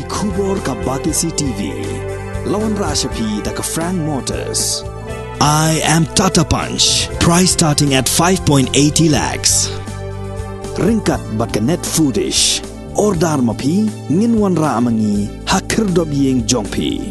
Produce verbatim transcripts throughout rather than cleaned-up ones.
Khubor ka Batesi T V. La wanrah sha phi da ka Frank Motors. I am Tata Punch. Price starting at five point eighty lakhs. Ryngkat bad ka Net Foodish. Order ma phi, ngin wanrah ma ngi ha khyrdop ïing jong phi.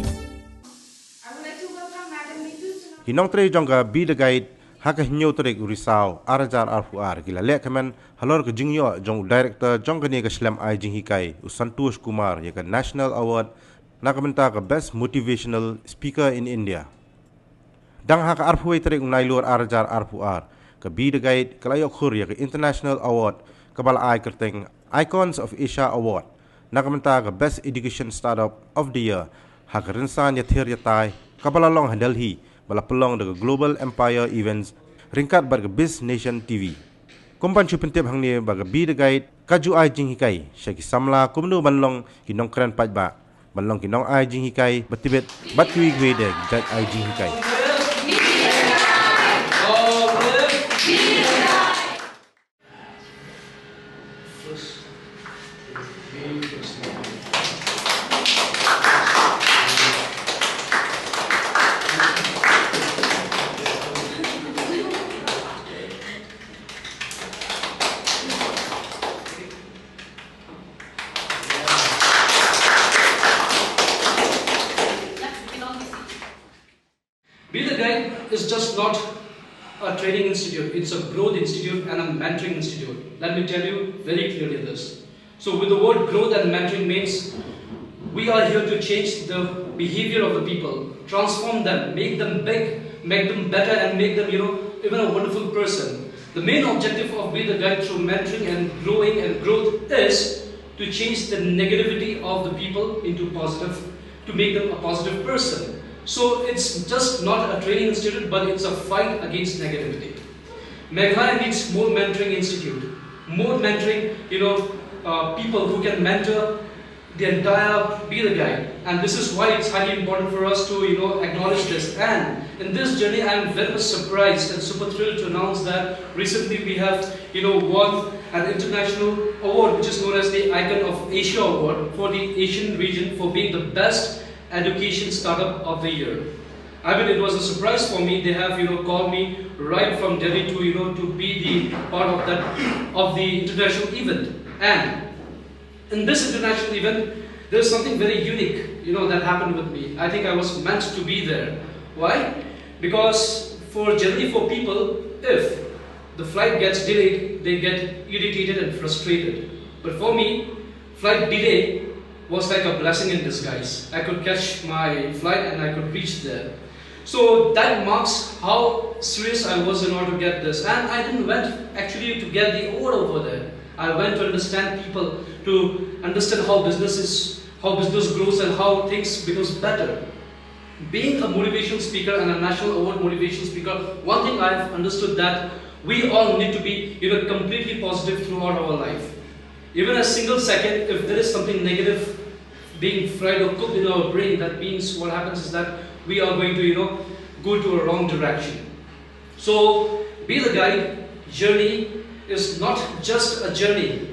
Ki nongtrei jong ka Be the Guide ha ka hynñiew tarik u Risaw ar hajar arphew ar ki la leh kmen halor ka jingïoh jong u director jong kane ka shlem ai jinghikai u Santosh Kumar ïa ka National Award na ka bynta ka Best Motivational Speaker in India. Dang ha ka arphew wei tarik u Nailur ar hajar arphew ar, ka Be the Guide ka la ïoh khur ïa ka International Award kaba la ai kyrteng Icons of Asia Award na ka bynta ka Best Education Startup of the Year ha ka rynsan ïathir ïatai kaba la long ha Delhi, ba la pynlong da ka Global Empire Events ryngkat bad ka Biz Nation T V. Kum ban shu pyntip hangne ba ka Be the Guide ka ju ai jinghikai sha ki samla kumno ban long ki nongkren paidbah, ban long ki nong ai jinghikai ba tbit bad kiwei kiwei de ki jait ai jinghikai. Be the Guide is just not a training institute, it's a growth institute and a mentoring institute. Let me tell you very clearly this. So, with the word growth and mentoring means we are here to change the behavior of the people, transform them, make them big, make them better, and make them, you know, even a wonderful person. The main objective of Be the Guide through mentoring and growing and growth is to change the negativity of the people into positive, to make them a positive person. So it's just not a training institute, but it's a fight against negativity. Meghalaya needs more mentoring institute, more mentoring, you know, uh, people who can mentor the entire Be the Guide. And this is why it's highly important for us to, you know, acknowledge this. And in this journey, I'm very much surprised and super thrilled to announce that recently we have, you know, won an international award, which is known as the Icon of Asia Award for the Asian region for being the best education startup of the year. I mean, it was a surprise for me. They have, you know, called me right from Delhi to, you know, to be the part of that, of the international event. And in this international event, there's something very unique, you know, that happened with me. I think I was meant to be there. Why? Because for generally for people, if the flight gets delayed, they get irritated and frustrated. But for me, flight delay was like a blessing in disguise. I could catch my flight and I could reach there. So that marks how serious I was in order to get this. And I didn't went actually to get the award over there. I went to understand people, to understand how business is, how business grows and how things becomes better. Being a motivational speaker and a national award motivational speaker, one thing I've understood that we all need to be, you know, completely positive throughout our life. Even a single second, if there is something negative being fried or cooked in our brain, that means what happens is that we are going to, you know, go to a wrong direction. So, Be the Guide journey is not just a journey.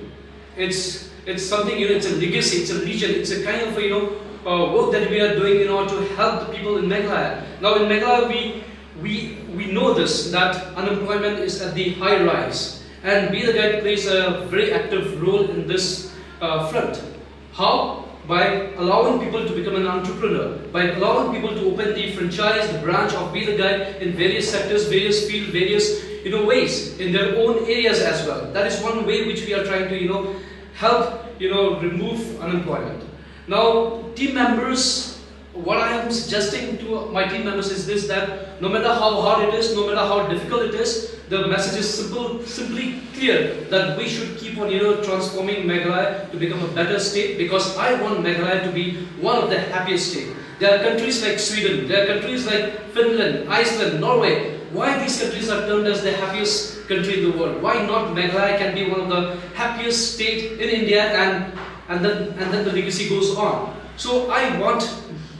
It's it's something, you know, it's a legacy, it's a legion, it's a kind of, you know, uh, work that we are doing in order to help the people in Meghalaya. Now in Meghalaya, we we we know this, that unemployment is at the high rise, and Be the Guide plays a very active role in this uh, front. How? By allowing people to become an entrepreneur, by allowing people to open the franchise, the branch of Be the Guide in various sectors, various fields, various, you know, ways in their own areas as well. That is one way which we are trying to, you know, help, you know, remove unemployment. Now, team members, what I am suggesting to my team members is this, that no matter how hard it is, no matter how difficult it is, the message is simple, simply clear, that we should keep on, you know, transforming Meghalaya to become a better state, because I want Meghalaya to be one of the happiest states. There are countries like Sweden, there are countries like Finland, Iceland, Norway. Why these countries are termed as the happiest country in the world? Why not Meghalaya can be one of the happiest state in India, and and then and then the legacy goes on. So I want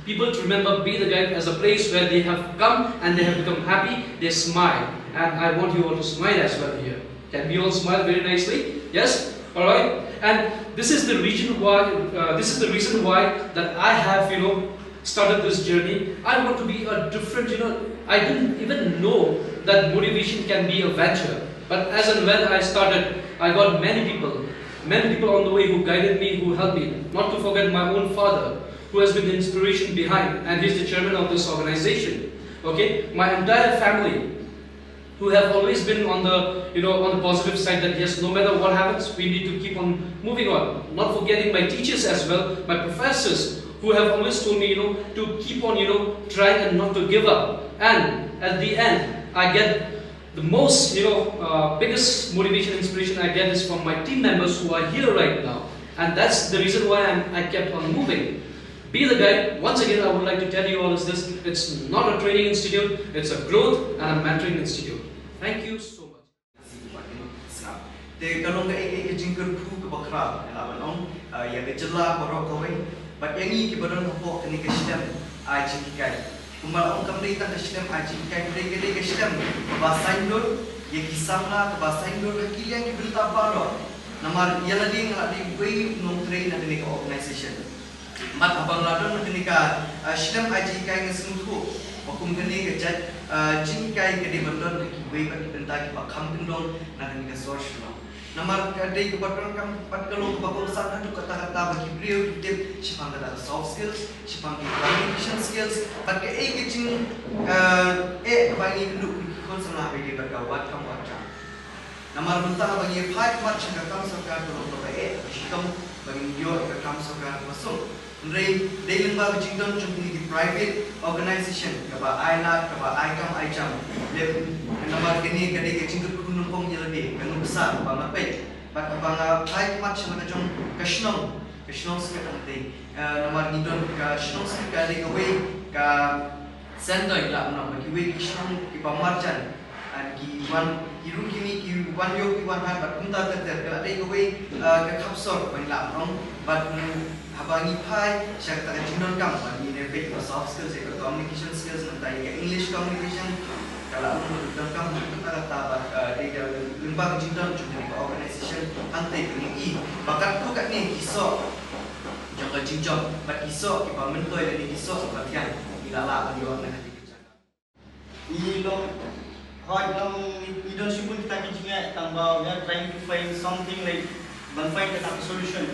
people to remember Be the Guide as a place where they have come and they have become happy, they smile. And I want you all to smile as well here. Can we all smile very nicely? Yes? Alright? And this is the reason why uh, this is the reason why that I have, you know, started this journey. I want to be a different, you know, I didn't even know that motivation can be a venture. But as and when I started, I got many people, many people on the way who guided me, who helped me. Not to forget my own father, who has been the inspiration behind, and he's the chairman of this organization. Okay, my entire family, who have always been on the, you know, on the positive side, that yes, no matter what happens, we need to keep on moving on. Not forgetting my teachers as well, my professors, who have always told me, you know, to keep on, you know, trying and not to give up. And at the end, I get the most, you know, uh, biggest motivation, inspiration I get is from my team members who are here right now. And that's the reason why I'm, I kept on moving. Be the Guide, once again, I would like to tell you all is this: it's not a training institute, it's a growth and a mentoring institute. Thank you so much. Te ka long ka ei ka jingkyrkhu kaba khraw, ïa la ban ong, ïa ka jylla baroh kawei bad ïa ngi kiba don hapoh kane ka shlem ai jinghikai. Kumba la ong, kam dei tang ka shlem ai jinghikai, ka dei ka shlem kaba saiñdur ïa ki samla, kaba saiñdur ha ki liang ki bynta baroh. Namar ïa lade nga la dei uwei u nongtrei na kane ka organization. Bad haba nga la don ha kane ka shlem ai jinghikai, nga sngewthuh ba kum kane ka jait jinghikai ka dei ban don ha kiwei pat ki bynta kiba kham kyndong na kane ka sor Shillong. Namar ka dei kaba donkam bad ka long kaba kongsan haduh katta katta ba ki briew ki tip shaphang kata ka soft skills, shaphang ki communication skills, bad kaei ka jing eh kaba ngi kynduh kum ki khun samla ba ïadei bad ka wad kam wad jam. Namar mynta haba ngi phai khmat sha ka kam sorkar ka long kaba eh kaba shitom ba ngin ïoh ïa ka kam sorkar kaba suk. Hynrei dei lyngba ka jingdon jong kine ki private organization kaba ai lad, kaba ai kam ai jam. Lem namar kane ka dei ka jingkyrkhu nyngkong ïa lade, ka nuksa kaba nga peit. Bad haba nga phai khmat sha la ka jong ka shnong, ka shnong Skhet hangtei. Namar ngi don ka shnong Skhet ka dei kawei ka sentoi la mynno ba kiwei ki shnong kiba marjan. Ki wan, ki ruh kine ki wan ïoh ki wan hat bad kumta ter ter, ka la dei kawei ka khapsor ba ngi la ong. Bad haba ngi phai sha kata ka jingdonkam ba ngi ne peit ka soft skills, ka communication skills, nangta ïa ka English communication, ka la ong ba donkam kata kata bad dei da lyngba ka jingdon jong ka organization hangtei ba ngi i ba katto katne ki soh jong ka jingjop bad ki soh kiba myntoi lane ki soh kiba thiang ngi la lah ban ïoh na ka Ngi long, hooid long, ngi don shibun kita ki jingeh, tang ba we are trying to find something like ban find kata ka solution.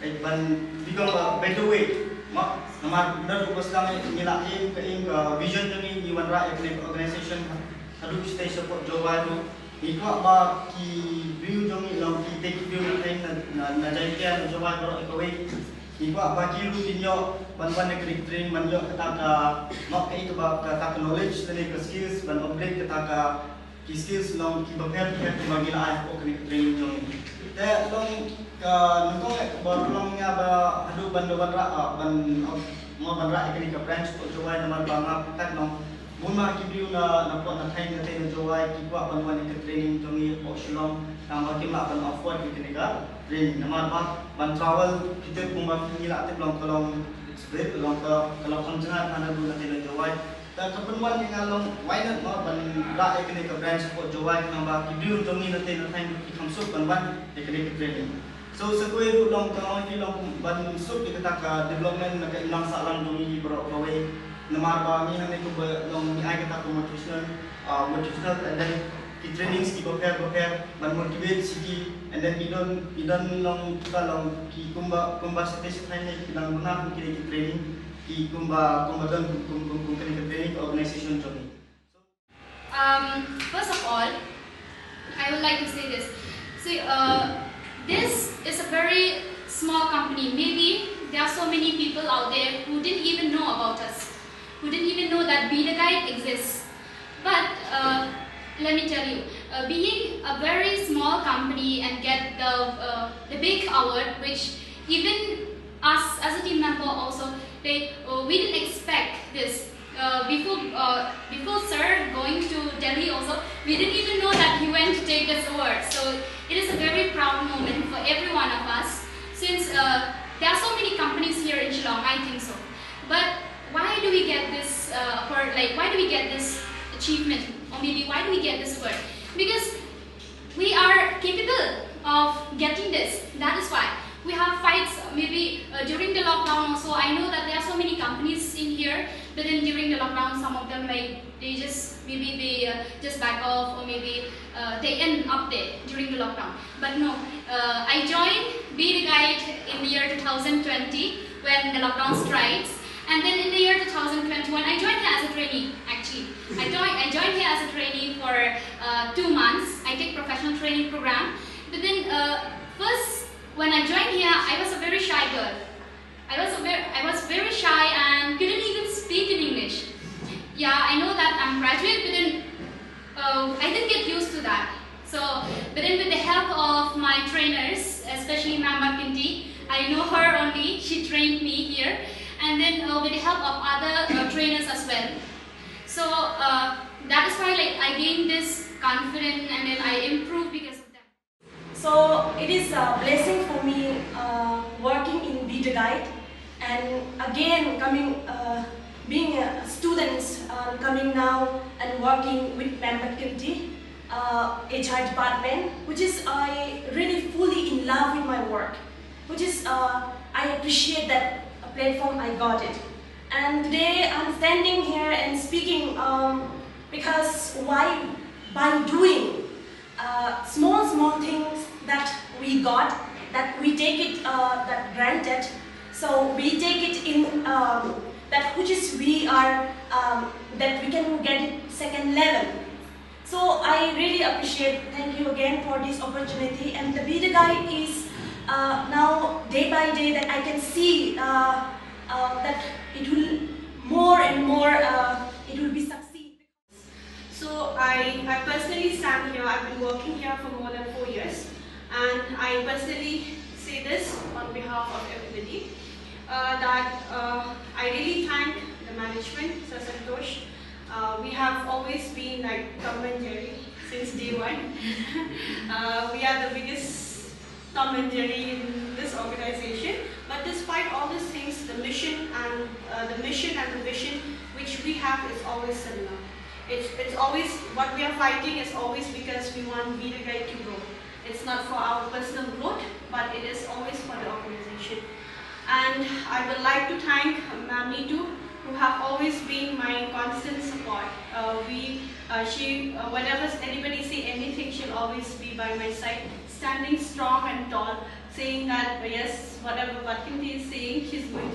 Like ban become a better way. Ma, namar da ruh ba sdang ngi la aim ka aim ka vision jong ngi, ngi wanrah ïa kane ka organization haduh stage support Jowai ruh. Ngi kwah ba ki briew jong ngi long ki te ki briew na thaiñ na Jaiñtia na Jowai baroh kawei. Ngi kwah ba ki ruh kin ïoh ban wan ïa ka training ban ïoh kata ka, ma kaei kaba kata ka knowledge lane ka skills ban upgrade kata ka ki skills long kiba pher pher kiba ngi la ai hapoh kane ka training jong ngi. Te long ka nyngkong eh ba long ïa ba haduh ban da wanrah ban ma ban rah ïa kane ka branch hapoh Jowai namar ba nga pyrkhat long bun ma ki briew na na pdeng na thaiñ na te na Jowai ki kwah ban wan ïa ka training jong ngi hapoh Shillong tang ba kim lah ban afford ïa kane ka training namar ba ban travel ki tip kumba ngi la tip long ka long it's bit long ka ka long kham jngai na na na te na Jowai. Ta ka pynwan ïa nga long why not ma ban rah ïa kane ka branch hapoh Jowai namar ba ki briew jong ngi na te na thaiñ ki kham suk ban wan ïa kane ka training. So sa kawei ruh long ka ong ki long ban suk ïa kata ka development na ka imlang sahlang jong ngi baroh kawei. Namar ba ngi hangne kumba long ngi ai kata ka motivational, ah, motivational and then ki trainings kiba pher ba pher ban motivate sha ki and then ngi don ngi don long kita long ki kumba kumba shatei shatei ne ki dang duna kum kine ki training ki kumba kumba don kum kum kum kine ki training organization jong ngi. Um, first of all, I would like to say this. See, uh, this is a very small company. Maybe there are so many people out there who didn't even know about us, who didn't even know that Be the Guide exists. But uh, let me tell you, uh, being a very small company and get the uh, the big award, which even us as a team member also, they uh, we didn't expect this. Uh, before uh, before sir going to Delhi also, we didn't even know that he went to take this award. So it is a very proud moment for every one of us, since uh, there are so many companies here in Shillong, I think so. But why do we get this uh, for like why do we get this achievement, or maybe why do we get this award? Because we are capable of getting this. That is why. But then during the lockdown, some of them, like, they just, maybe they uh, just back off, or maybe uh, they end up there during the lockdown. But no, uh, I joined Be the Guide in the year two thousand twenty when the lockdown strikes. And then in the year two thousand twenty-one, I joined here as a trainee, actually. I, joined, I joined here as a trainee for uh, two months. I take professional training program. But then uh, first, when I joined here, I was a very shy girl. I was, a very, I was very shy and couldn't even speak in English. Yeah, I know that I'm graduate, but then uh, I didn't get used to that. So, but then with the help of my trainers, especially Ma'am Markinti, I know her only, she trained me here. And then uh, with the help of other uh, trainers as well. So uh, that is why, like, I gained this confidence and then I improved because of that. So it is a blessing for me uh, working in Be the Guide, and again coming, uh, being a student, uh, coming now and working with Ma'am Markinti, uh, H R department, which is I really fully in love with my work, which is uh, I appreciate that platform I got it. And today I'm standing here and speaking um, because why by doing uh, small small things that we got, that we take it uh, that granted, so we take it in um, that which is we are um, that we can get it second level. So I really appreciate, thank you again for this opportunity, and the Be the Guide is uh, now day by day that I can see uh, uh, that it will more and more uh, it will be succeed. So I, I personally stand here, I've been working here for more than four years, and I personally say this on behalf of everybody uh, that uh, I really thank the management, Sir Santosh. Uh, we have always been like Tom and Jerry since day one. Uh, we are the biggest Tom and Jerry in this organization. But despite all these things, the mission and uh, the mission and the vision which we have is always similar. It's, it's always, what we are fighting is always because we want Be the Guide to grow. It's not for our personal growth, but it is always for the organization. And I would like to thank Ma'am Neetu, who have always been my constant support. Uh, we, uh, she, uh, whenever anybody say anything, she'll always be by my side, standing strong and tall, saying that uh, yes, whatever Markinti is saying, she's going